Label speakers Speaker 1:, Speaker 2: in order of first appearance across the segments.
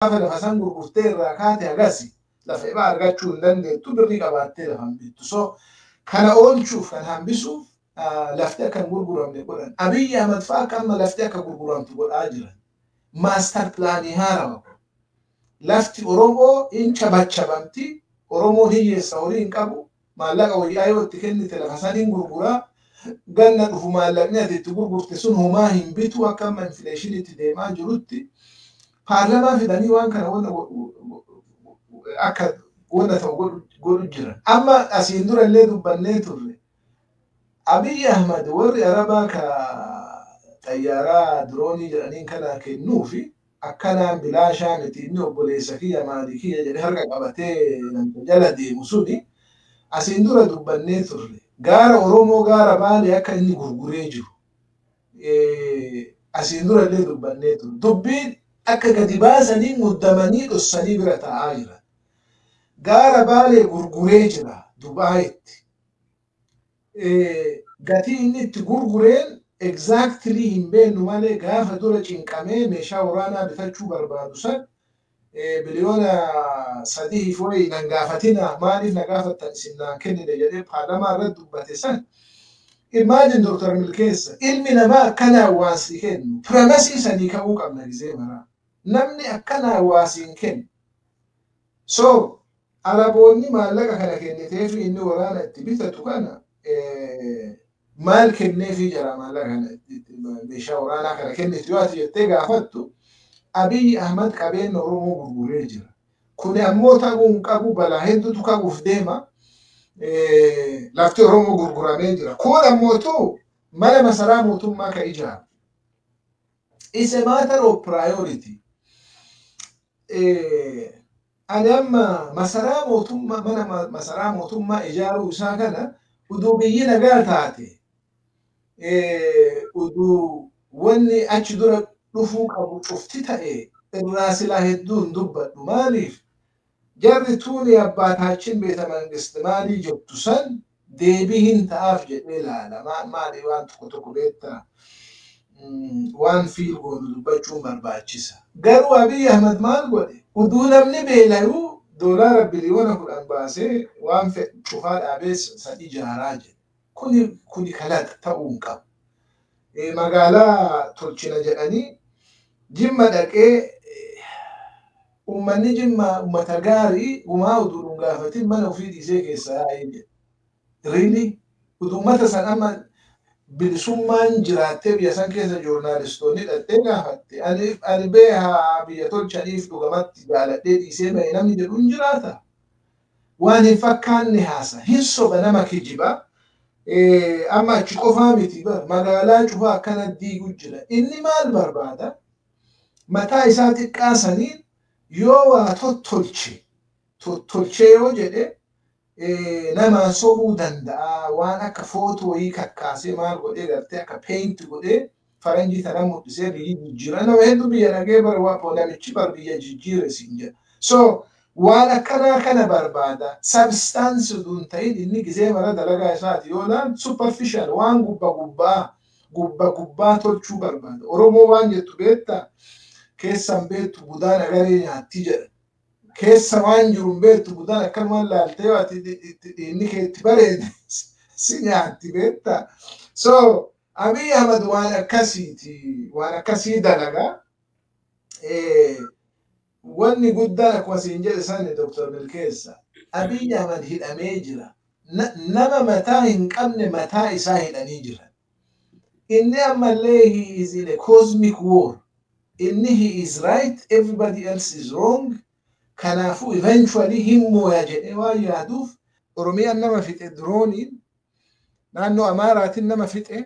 Speaker 1: Gaafa lafa san gurgurtee irraa kaate hagasi lafa ibaa argachuu hin dandeettu, birrii qabaattee lafa hin bittu. So kana oolchuuf, kan hambisuuf lafti akka hin gurguramne godhan. Abiyyi Ahmad fa'aa akka amma lafti akka gurguramtu godhaa jiran. Master planii haarawa. Lafti Oromoo hin chabachabamti. Oromoon hiyyeessa, horii hin qabu. Maallaqa wayyaa yoo itti kennite lafa san hin gurguraa. Ganna dhufu maallaqni ati itti gurgurte sun homaa hin bitu akka amma inflationitti deemaa jirutti. Paarlamaa fidanii waan kana wanna akka wanna ta'u godhu jiran. Amma asiin dura illee dubbannee turre. Abiyyi Ahmad warri Arabaa ka xayyaaraa diroonii jedhaniin kana kennuufi akkanaan bilaashaa miti. Inni obboleessa kiyya, maalii kiyya jedhee harka qabatee namta jala deemu suni asiin dura dubbannee turre. Gaara Oromoo, gaara Baalee akka inni gurguree jiru. Asiin dura illee dubbannee turre. Dubbiin akka gadi baasanii muddamanii dhossanii bira taa'aa jiran. Gaara Baalee gurguree jira Dubaayitti. Gatii inni itti gurgureen exactly hin beeknu malee, gaafa dura cinqamee meeshaa waraanaa bitachuu barbaadu san biliyoona 3 fi wayi nan gaafatina, maaliif na gaafattan, isin naan kennine jedhee paarlamaa irratti dubbate san. Imagine, Dr. Milkeessa, ilmi namaa akkanaan waan si kennu premisii sanii ka'uu qabna gizee maraa. Namni akkanaan waa siin kennu. So Araboonni maallaqa kana kenniteefi inni waraana itti bitatu kana maal kenneefii jira maallaqa kana meeshaa waraanaa kana kennitu yoo ati jettee gaafattu, Abiyyi Ahmad qabeenya Oromoo gurguree jira. Kuni ammoo ta'uu hin qabu, balaa hedduutu qabuuf deema. Lafti Oromoo gurguramee jira. Kun ammootu mana masaraa mootummaa ka ijaaru. It's a matter of priority. Ani amma masaraa mootummaa, mana masaraa mootummaa ijaaruu isaa kana uduu biyyi nagaa taate, uduu wanni achi dura dhufuu qabu cufti ta'e irraa silaa hedduu hin dubbadhu. Maaliif? Jarri tuuni abbaataachin beeta mangist maalii jettu san deebii hin ta'aaf jedhee ilaala. Maali, waan tokko tokko beektaa, waan fiil goonu dubbachuun barbaachisa. Garuu Abiy Ahmad maal godhe? Uduu namni beelayuu doolaara biliyoona 10 baasee waan fedhu cufaa dhaabee san ijaaraa jedhe. Kuni kalaqa ta'uu hin qabu. Magaalaa tolchina jedhanii Jimma dhaqee, uummanni Jimma uummata gaarii, gumaa uduu hin gaafatin mana ofii dhiisee keessa yaa'ee jedhe. Really? Uduu uummata san amma bilisummaan jiraattee biyya san keessa joornaalistoonni hidhattee gaafatte, ani beehaa biyya tolchaniif dhugamatti jaaladhee dhiisee bahe namni jedhu hin jiraata. Waan hin fakkaanne haasa. Hin soba, nama kijiba. Amma achi qofaa miti bar, magaalaa cufaa akkana diigu jira. Inni maal barbaada? Mataa isaa xiqqaa saniin yoo waa tottolche tottolchee yoo jedhe namaan sobuu danda'a. Waan akka footoo wayii kakkaasee maal godhee gartee akka paint godhee faranjii tana mul'isee biyyi jijjiira. Nama hedduu biyya dhagee bar waa namichi bar biyya jijjiire siin jedha. So waan akkanaa kana barbaada. Substance utuu hin ta'in inni gizee mara dalagaa isaati yoo ilaalu superficial, waan gubba gubbaa gubba gubbaa tolchuu barbaada. Oromoo waan jettu beektaa, keessan beektu budaan agaree nyaatti jedha. Keessa waan jiru hin beektu, budaan akkanumaan laaltee ati inni kee itti bareede si nyaatti beektaa. So Abiy Ahmad waan akkasiiti, waan akkasii dalagaa. Wanni guddaan akkuma siin jedhe sani, Dr. Milkeessa, Abiy Ahmad hidhamee jira. Nama mataa hin qabne mataa isaa hidhanii jiran. Inni ammallee he is in a cosmic war. Inni he is right, everybody else is wrong. Kanaafuu eventually hin mooya jedhee waan yaaduuf Oromiyaan nama fixe dirooniin, naannoo Amaaraatiin nama fixe.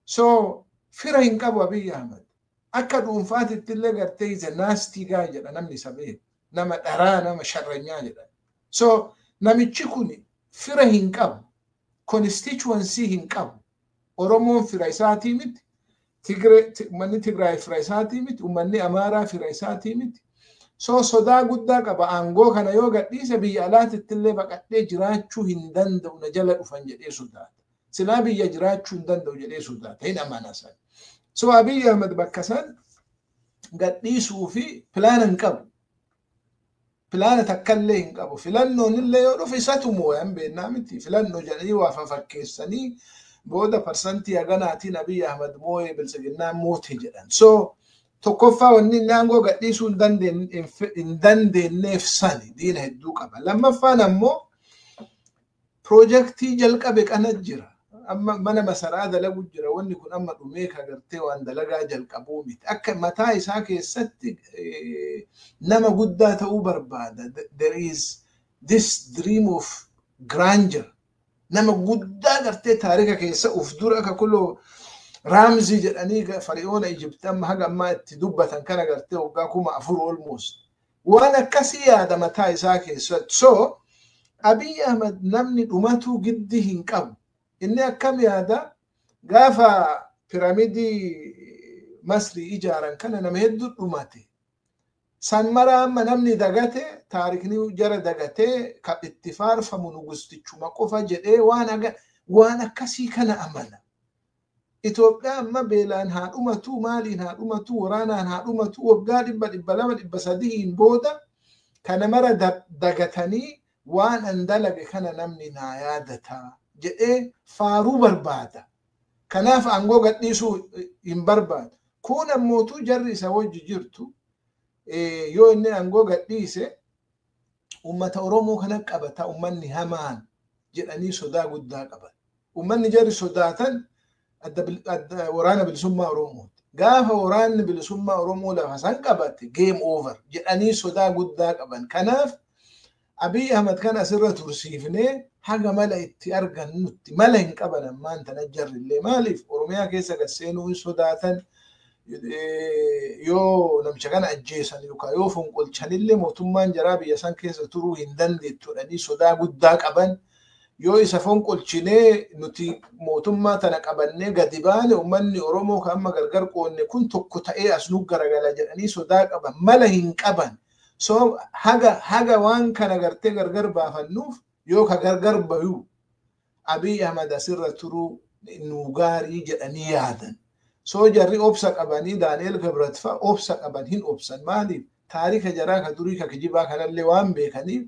Speaker 1: So fira hin qabu Abiy Ahmad. Akka dhuunfaatitti illee gartee is a nasty guy jedha namni isa beeku. Nama dharaa, nama sharranyaa jedha. So namichi kun fira hin qabu. Constituency hin qabu. Oromoon fira isaatii miti. Uummanni Tigraay fira isaatii miti. Uummanni Amaaraa fira isaatii miti. So sodaa guddaa qaba. Aangoo kana yoo gadhiise biyya alaatitti illee baqadhee jiraachuu hin danda'u, na jala dhufan jedhee sodaata. Silaa biyya jiraachuu hin danda'u jedhee sodaata. Hin amana san. So Abiy Ahmed bakka san gadhiisuu fi pilaana hin qabu. Pilaana takkallee hin qabu. Filannoon illee yoo dhufe isatu moo'an beennaa miti. Filannoo jedhanii waa fafakkeessanii booda parsantii haganaatiin Abiy Ahmad moo'ee biltsiginnaa moote jedhan. So tokkoffaa wanni inni aangoo gadhiisuu hin dandeenyeef sani diina hedduu qaba. Lammaffaan ammoo piroojeektii jalqabe kana jira. Amma mana masaraa dalagu jira. Wanni kun amma dhumee kagartee waan dalagaa jalqabuu miti. Akka mataa isaa keessatti nama guddaa ta'uu barbaada. There is this dream of grandeur. Nama guddaa gartee taarika keessa uf dura akka kuloo Raamzii jedhanii fari'oona Ijipti amma haga ammaa itti dubbatan kana gartee waggaa 4000 almost. Waan akkasii yaada mataa isaa keessatti. So Abiy Ahmad namni dhumatu giddi hin qabu. Inni akkam yaada gaafa piramidii Masrii ijaaran kana nama hedduu dhumate. San mara amma namni dagate taarikni jara dagatee ka itti faarfamu nugustichuma qofa jedhee waan akkasii kana amana. Itoophiyaa amma beelaan haa dhumatu, maaliin haa dhumatu, waraanaan haa dhumatu, waggaa 100, 200, 300 booda kana mara dagatanii waan an dalage kana namni naa yaadata jedhee faaruu barbaada. Kanaaf aangoo gadhiisuu hin barbaadu. Kun ammootu jarri isa wajji jirtu yoo inni aangoo gadhiise uummata Oromoo kana qabata uummanni hamaan jedhanii sodaa guddaa qaban. Uummanni jarri sodaatan waraana bilisummaa Oromooti. Gaafa waraanni bilisummaa Oromoo lafa san qabate game over jedhanii sodaa guddaa qaban. Kanaaf Abiy Ahmad kan asirra tursiifnee haga mala itti argannutti mala hin qaban ammaan tana jarrillee maaliif Oromiyaa keessa gad seenuu hin sodaatan yoo namicha kana ajjeesan yookaan yoo fonqolchanillee mootummaan jaraa biyya san keessa turuu hin dandeettu jedhanii sodaa guddaa qaban. Yoo isa fonqolchinee nuti mootummaa tana qabannee gadi baane uummanni Oromoo kan amma gargar qoonne kun tokko ta'ee as nu garagala jedhanii sodaa qaban mala hin qaban. So haga waan kana gartee gargar baafannuuf yoo ka gargar bayu Abiy Ahmad asirra turuu nu gaarii jedhanii yaadan. So jarri obsa qabanii Daani'el Kibrat fa'a obsa qaban hin obsan maaliif taarika jaraa ka durii ka kijibaa kanallee waan beekaniif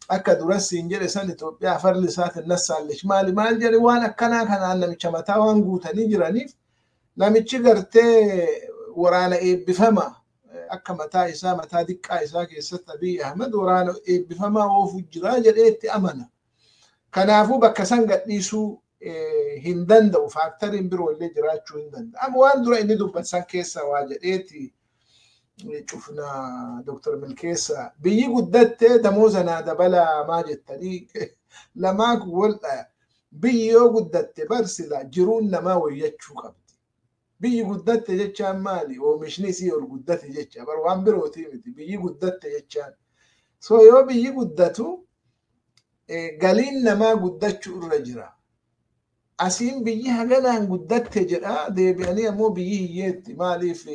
Speaker 1: akka duras siin jedhe san Itoophiyaa afarli isaatiin nassaallich maali maal jedhe waan akkanaa kanaan namicha mataa waan guutanii jiraniif namichi gartee waraana eebbifama akka mataa isaa mataa diqqaa isaa keessatti Abiy Ahmad waraana eebbifamaa oofu jira jedhee itti amana. Kanaafuu bakka san gadhiisuu hin danda'u faaktariin biroo illee jiraachuu hin danda'u. Amma waan dura inni dubbatu san keessa waa jedheeti cufna Dr. Milkeessa biyyi guddattee damooza naa dabalaa maa jettanii lamaa kun wal dhaya. Biyyi yoo guddatte barsila jiruun namaa wayyachuu qabdi. Biyyi guddatte jechaan maali? Oomishni isii ol guddate jecha bar waan birootii miti biyyi guddatte jechaan. So yoo biyyi guddatu galiin namaa guddachuu irra jira. Asiin biyyi haganaan guddatte jedha deebi'anii ammoo biyyi hiyyeetti maaliif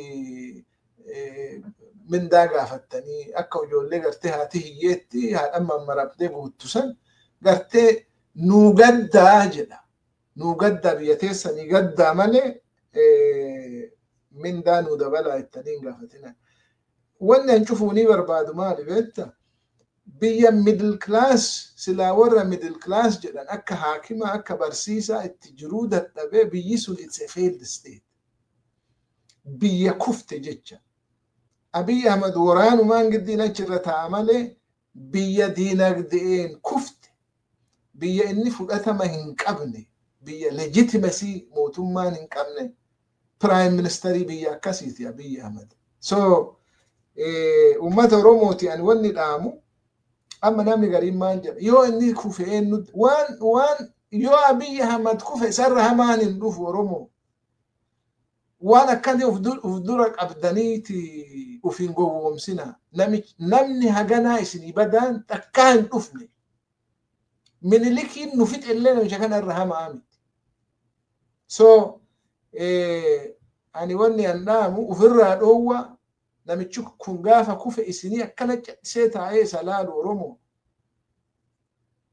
Speaker 1: mindaa gaafattanii akka ijoollee gartee haati hiyyeetti haadhan mammarabdee guuttu san gartee nuu gaddaa jedha. Nuu gaddaa biyya teessanii gaddaa malee mindaa nuu dabalaa jettanii hin gaafatina. Wanni an cufuu ni barbaadu maali beektaa? Biyya middle class silaa warra middle class jedhan akka haakima akka barsiisaa itti jiruu dadhabee biyyi sun it's a failed state. Biyya kufte jecha. Abiy Ahmad waraanumaan giddiin achirra taa'a malee biyya diinagdeen kufte biyya inni fudhatama hin qabne biyya legitimacy mootummaan hin qabne prime ministerii biyya akkasiiti Abiy Ahmad. So uummata Oromooti ani wanni dhaamu amma namni gariin maal jedha yoo inni kufe eenyu waan yoo Abiy Ahmad kufe isarra hamaan hin dhufu Oromoo. Waan akkanii uf dura qabdaniiti uf hin gowwoomsina. Namni haganaa isinii badaan takkaa hin dhufne. Minilikiin nu fixe illee namicha kanarra hamaa miti. So ani wanni an dhaamu ufirraa dhoowwa namichi kun gaafa kufe isinii akkana callisee taa'ee isa laalu Oromoo.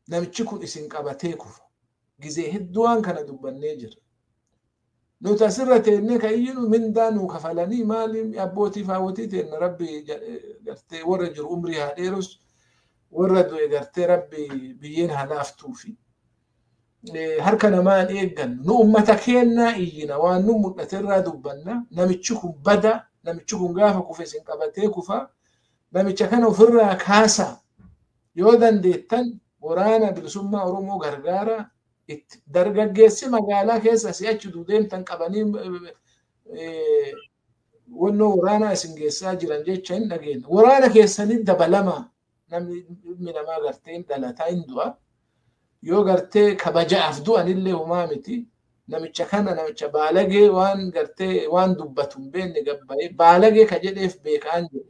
Speaker 1: Namichi kun isin qabatee kufa. Gizee hedduu waan kana dubbannee jira. Nuti asirra teennee kan iyyinu mindaa nuu kafalanii maali abbootii fi haawwotii teenna rabbi gartee warra jiru umrii haa dheerus warra du'e gartee rabbi biyyeen haa laaftuufi. Harka namaan eeggannu nu ummata keennaa iyyina waan nu mul'ate irraa dubbanna namichi kun bada namichi kun gaafa kufe isin qabatee kufa namicha kana ofirraa kaasa yoo dandeettan waraana bilisummaa Oromoo gargaara itti dargaggeessi magaalaa keessa si'achi deemtan qabanii wannoo waraanaa isin geessaa jiran jecha hin dhageenya. Waraana keessanii dabalamaa namni ilmi namaa gartee hin dhalataa hin du'a. Yoo gartee kabajaaf du'anillee homaa miti. Namicha kana namicha baalagee waan gartee waan dubbatu hin beekne gabbayee baalagee ka jedheef beekaan jedhe.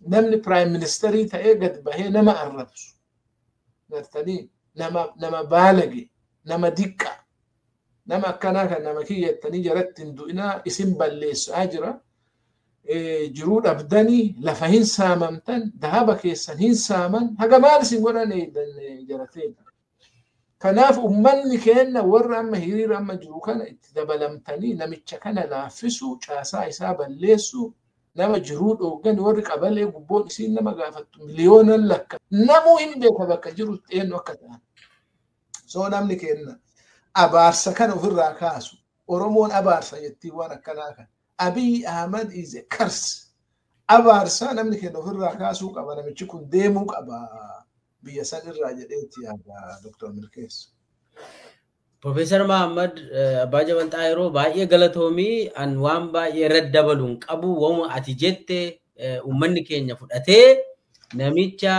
Speaker 1: Namni piraayim ministeerii ta'ee gad bahee nama arrabsu. Gartanii nama baalage nama diqqa nama akkanaa kan nama kiyyattanii jaratti hin du'inaa isin balleessaa jira. Jiruu dhabdanii lafa hin saamamtan dahaba keessan hin saaman haga maal isin godhan jarateen. Kanaaf ummanni keenya warra amma hiriira amma jiru kana itti dabalamtanii namicha kana laaffisuu caasaa isaa balleessuu nama jiruu dhooggan warri qabalee gubboon isiin nama gaafattu miliyoonan lakka namuu hin beeka bakka jiru eenyu akka ta'an. So namni keenya abaarsa kana ofirraa kaasu Oromoon abaarsa jettii waan akkanaa kana. Abiy Ahmad is a curse. Abaarsa namni keenya ofirraa kaasuu qaba namichi kun deemuu qaba biyya san irraa jedheetti yaada Dr. Milkeessa.
Speaker 2: Profeesar Mahammad Abbaa Jabal Xaayiroo baay'ee galatoomii an waan baay'ee irratti dabaluun qabu waanuma ati jette uummanni keenya fudhatee namicha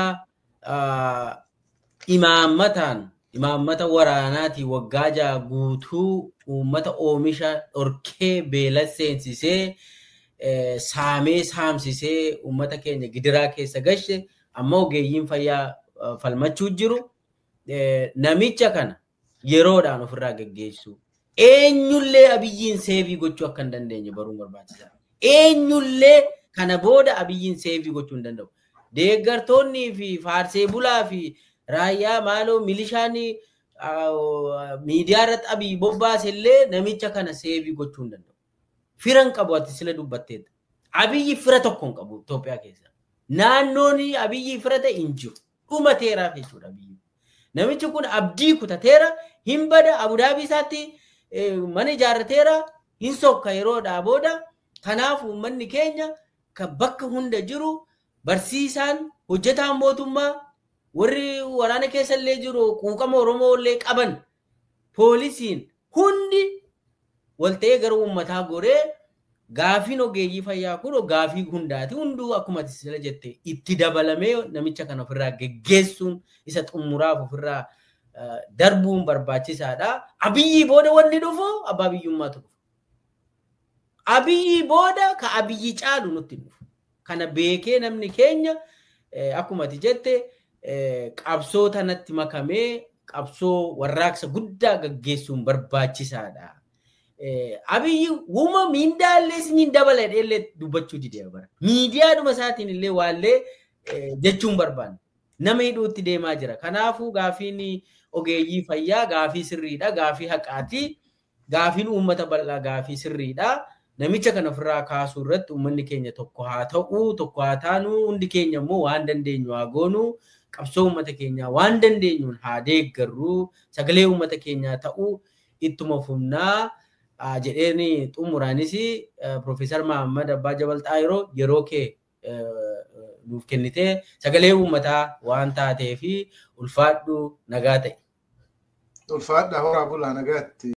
Speaker 2: imaammataan imaammata waraanaatii waggaa ja'a guutuu uummata oomisha dhorkee beela seensisee saamee saamsisee uummata keenya gidiraa keessa gashe amma ogeeyyiin fayyaa falmachuu jiru namicha kana yeroodhaan ofirraa geggeessu. Eenyullee Abiyyiin seevii gochuu akka hin dandeenye baruun barbaachisaadha. Eenyullee kana booda Abiyyiin seevii gochuu hin danda'u. Deeggartoonnii fi faarsee bulaa fi raayyaa maaloo milishaan miidiyaa irratti Abiyyi bobbaase illee namicha kana seevii gochuu hin danda'u. Fira hin qabu ati sila dubbatteetta. Abiyyi fira tokko hin qabu Itoophiyaa keessa. Naannoon Abiyyi fira ta'e hin jiru. Dhumateeraaf jechuudha Abiyyi. Namichi kun abdii kutateera hin bada Abudaabii isaatti mana ijaarrateera hin sokka yeroodhaa booda. Kanaaf uummanni keenya kan bakka hunda jiru barsiisaan hojjetaan mootummaa warri waraana keessa illee jiru quuqama Oromoo illee qaban poolisiin hundi walta'ee gara uummataa goree gaafiin ogeeyyii fayyaa kun gaafii hundaati. Hunduu akkuma sila jette itti dabalamee namicha kana ofirraa geggeessuun isa xumuraaf ofirraa darbuun barbaachisaadha. Abiyyi booda wanni dhufu abbaa biyyummaatu dhufu. Abiyyi booda ka Abiyyi caalu nutti dhufu. Kana beekee namni keenya akkuma ati jette qabsoo tanatti makamee qabsoo warraaqsa guddaa gaggeessuun barbaachisaadha. Abiyyi uuma miindaallee isiniin dabala illee dubbachuu didee bara. Miidiyaadhuma isaatiin illee waallee jechuun barbaanne. Nama hidhuutti deemaa jira. Kanaafuu gaafiin ogeeyyii fayyaa gaafii sirriidha, gaafii haqaati. Gaafiin uummata bal'aa gaafii sirriidha. Namicha kana ofirraa kaasuu irratti uummanni keenya tokko haa ta'u, tokko haa taanu, hundi keenya immoo waan dandeenyu haa goonu, qabsoo uummata keenyaa waan dandeenyuun haa deeggarru, sagalee uummata keenyaa ta'u ittuma fufnaa. Jedheen xumuraanis Profeesar Mahammad Abbaa Jabal Xaayiroo yeroo kee nuuf kennitee sagalee uummataa waan taatee fi ulfaadhu nagaa ta'e.
Speaker 1: Ulfaadha horaa bulaa nagaatti.